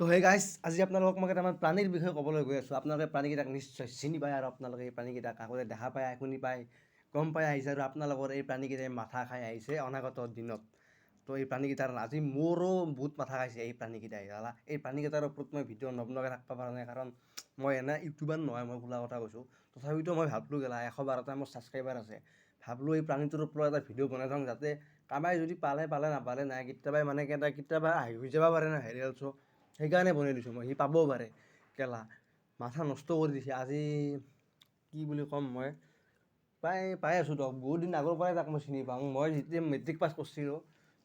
তো হে গাইছ, আজি আপোনালোকক মই কেইটামান প্ৰাণীৰ বিষয়ে ক'বলৈ গৈ আছোঁ। আপোনালোকে প্ৰাণীকেইটাক নিশ্চয় চিনি পায় আৰু আপোনালোকে এই প্ৰাণীকেইটাক আগতে দেখা পায়, শুনি পায়, গম পাই আহিছে আৰু আপোনালোকৰ এই প্ৰাণীকেইটাই মাথা খাই আহিছে অনাগত দিনত। তো এই প্ৰাণীকেইটাৰ আজি মোৰো বহুত মাথা খাইছে এই প্ৰাণীকেইটাই। জালা এই প্ৰাণীকেইটাৰ ওপৰত মই ভিডিঅ' নবনোৱাকৈ থাকিব পৰা নাই, কাৰণ মই এনে ইউটিউবাৰ নহয়, মই খোলা কথা কৈছোঁ। তথাপিতো মই ভাবলোঁ, গেলা 112টা মোৰ ছাবস্ক্ৰাইবাৰ আছে, ভাবলোঁ এই প্ৰাণীটোৰ ওপৰত এটা ভিডিঅ' বনাই থওঁ, যাতে কাৰোবাই যদি পালে পালে, নাপালে নাই। কেতিয়াবা মানে কেইটা কেতিয়াবা আহি হৈ যাব পাৰে না ভাইৰেল। চ' সেইকাৰণে বনাই দিছোঁ মই। সি পাবও পাৰে। কেলা মাথা নষ্ট কৰি দিছে আজি। কি বুলি ক'ম, মই পাই পাই আছোঁ দিয়ক। বহুত দিন আগৰ পৰাই তাক মই চিনি পাওঁ। মই যেতিয়া মেট্ৰিক পাছ কৰিছিলোঁ,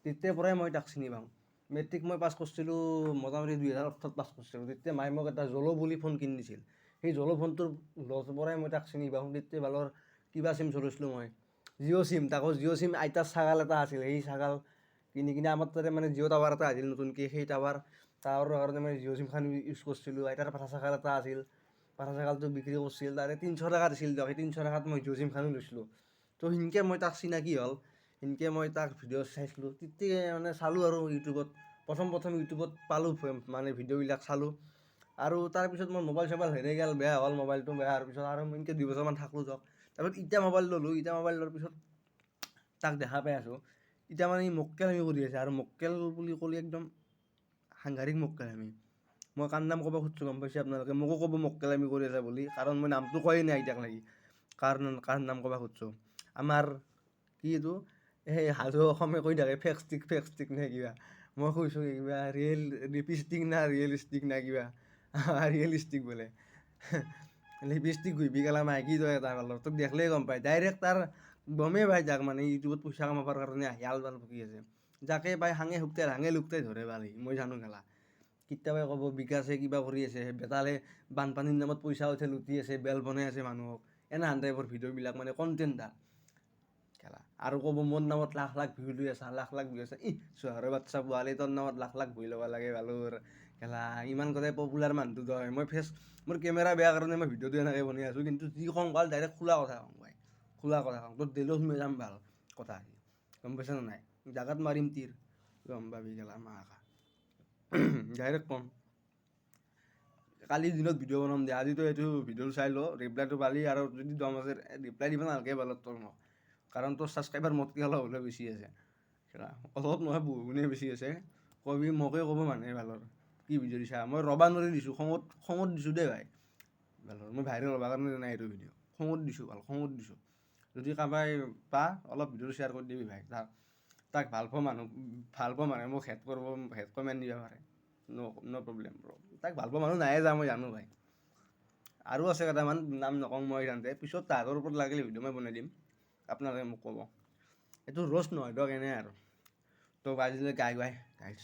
তেতিয়াৰ পৰাই মই তাক চিনি পাওঁ। মেট্ৰিক মই পাছ কৰিছিলোঁ মোটামুটি 2008ত পাছ কৰিছিলোঁ। তেতিয়া মায়ে মোক এটা জল' বুলি ফোন কিনি দিছিল। সেই জল' ফোনটোৰ লোৱাৰ পৰাই মই তাক চিনি পাওঁ। তেতিয়া ভালৰ কিবা চিম চলাইছিলোঁ মই, জিঅ' চিম। তাকো জিঅ' চিম আইতাৰ ছাগাল এটা আছিল। সেই ছাগাল কিনি কিনে আমাৰ তাতে মানে জিঅ' টাৱাৰ এটা আহিছিল নতুনকৈ। সেই টাৱাৰৰ কাৰণে মই জিঅ' চিমখন ইউজ কৰিছিলোঁ। আইতাৰ পাঠা ছাগাল এটা আছিল। পাঠা ছাগালটো বিক্ৰী কৰিছিল, তাৰে 300 টকা দিছিল দিয়ক। সেই 300 টকাত মই জিঅ' চিমখনো লৈছিলোঁ। তো সেনকৈ মই তাক চিনাকি হ'ল, সেনকৈ মই তাক ভিডিঅ' চাইছিলোঁ। তেতিয়াই মানে চালোঁ আৰু ইউটিউবত প্ৰথম প্ৰথম ইউটিউবত পালোঁ, মানে ভিডিঅ'বিলাক চালোঁ। আৰু তাৰপিছত মোৰ মোবাইল চবাইল হেৰাই গ'ল, বেয়া হ'ল মোবাইলটো। বেয়া হোৱাৰ পিছত আৰু মই এনেকৈ 2 বছৰমান থাকলোঁ দিয়ক। তাৰপিছত এতিয়া মোবাইল ল'লোঁ। এতিয়া মোবাইল লোৱাৰ পিছত তাক দেখা পাই আছোঁ। এতিয়া মানে ই মক্কেলামি কৰি আছে আৰু মক্কেল বুলি ক'লে একদম সাংঘাতিক মক্কেলামি। মই কাৰ নাম ক'ব খুজিছোঁ গম পাইছে আপোনালোকে। মোকো ক'ব মক্কেলামি কৰি আছে বুলি, কাৰণ মই নামটো কোৱাই নাই এতিয়াক লাগি। কাৰ কাৰ নাম ক'ব খুজিছোঁ? আমাৰ কি এইটো, সেই সাধু অসমে কৈ থাকে, ফেক ষ্টিক, ফেক ষ্টিক নে কিবা। মই কৈছোঁ কিবা ৰিয়েল লিপষ্টিক না ৰিয়েল ষ্টিক না কিবা ৰিয়েল ষ্টিক বোলে। লিপষ্টিক ঘঁহিবি কেলা মাইকী তই এটা ভালৰ। তোক দেখিলেই গম পায় ডাইৰেক্ট, তাৰ গমেই পাই যাক। মানে ইউটিউবত পইচা কামাবৰ কাৰণে আহি আল বাল বকি আছে। যাকে পাই সাঙে শুকতাই ৰাঙে লুকতাই ধৰে বালি, মই জানো কেলা। কেতিয়াবা ক'ব বিকাশে কিবা কৰি আছে, বেতালে বানপানীৰ নামত পইচা উঠে লুটি আছে, বেল বনাই আছে মানুহক, এনেহেন টাইপৰ ভিডিঅ'বিলাক, মানে কণ্টেণ্ট তাৰ কেলা। আৰু ক'ব মোৰ নামত লাখ লাখ ভিউ লৈ আছা, লাখ লাখ ভিউ আছে। ই চোহাৰৰ বাচ্চা পোৱালি, তোৰ নামত লাখ লাখ ভিউ ল'ব লাগে বালুৰ কেলা। ইমান গোটেই পপুলাৰ মানুহটো তই। মই ফেচ মোৰ কেমেৰা বেয়া কাৰণে মই ভিডিঅ'টো এনেকৈ বনাই আছোঁ, কিন্তু যি কওঁ ভাল ডাইৰেক্ট খোলা কথা কওঁ ভাই, খোলা কথা কওঁ। তোৰ দিলেও সোমাই যাম ভাল কথা, গম পাইছা নে নাই? জাগাত মাৰিম তীৰ, গম পাবি কেলা মাকা। ডাইৰেক্ট ক'ম। কালি দিনত ভিডিঅ' বনাম দে। আজিতো এইটো ভিডিঅ'টো চাই ল, ৰিপ্লাইটো পালি। আৰু যদি দম আছে ৰিপ্লাই দিব নালাগে বালত তোৰ মোক, কাৰণ তোৰ ছাবস্ক্ৰাইবাৰ মোতকৈ অলপ হ'লেও বেছি আছে। অলপ নহয়, বহুগুণে বেছি আছে। কবি মোকে ক'ব মানুহে ভালৰ কি ভিডিঅ' দিছা। মই ৰবা নৰি দিছোঁ, খঙত খঙত দিছোঁ দেই ভাই ভালৰ। মই ভাইৰেল হ'বৰ কাৰণে নাই এইটো ভিডিঅ', খঙত দিছোঁ, ভাল খঙত দিছোঁ। যদি কাৰোবাই পা, অলপ ভিডিঅ'টো শ্বেয়াৰ কৰি দিবি ভাই। তাক তাক ভাল পোৱা মানুহ, ভাল পোৱা মানুহে মোক হেট কৰিব, হেট কমেণ্ট দিব পাৰে, ন' ন' প্ৰব্লেম ব্ৰ। তাক ভাল পোৱা মানুহ নায়ে যা, মই জানো ভাই। আৰু আছে কেইটামান, নাম নকওঁ মই সিহঁতে। পিছত তাহাঁতৰ ওপৰত লাগিলে ভিডিঅ' মই বনাই দিম, আপোনালোকে মোক ক'ব। এইটো ৰ'ষ্ট নহয় দিয়ক, এনেই আৰু। তো আজিলৈ গাই গাই গাইছ।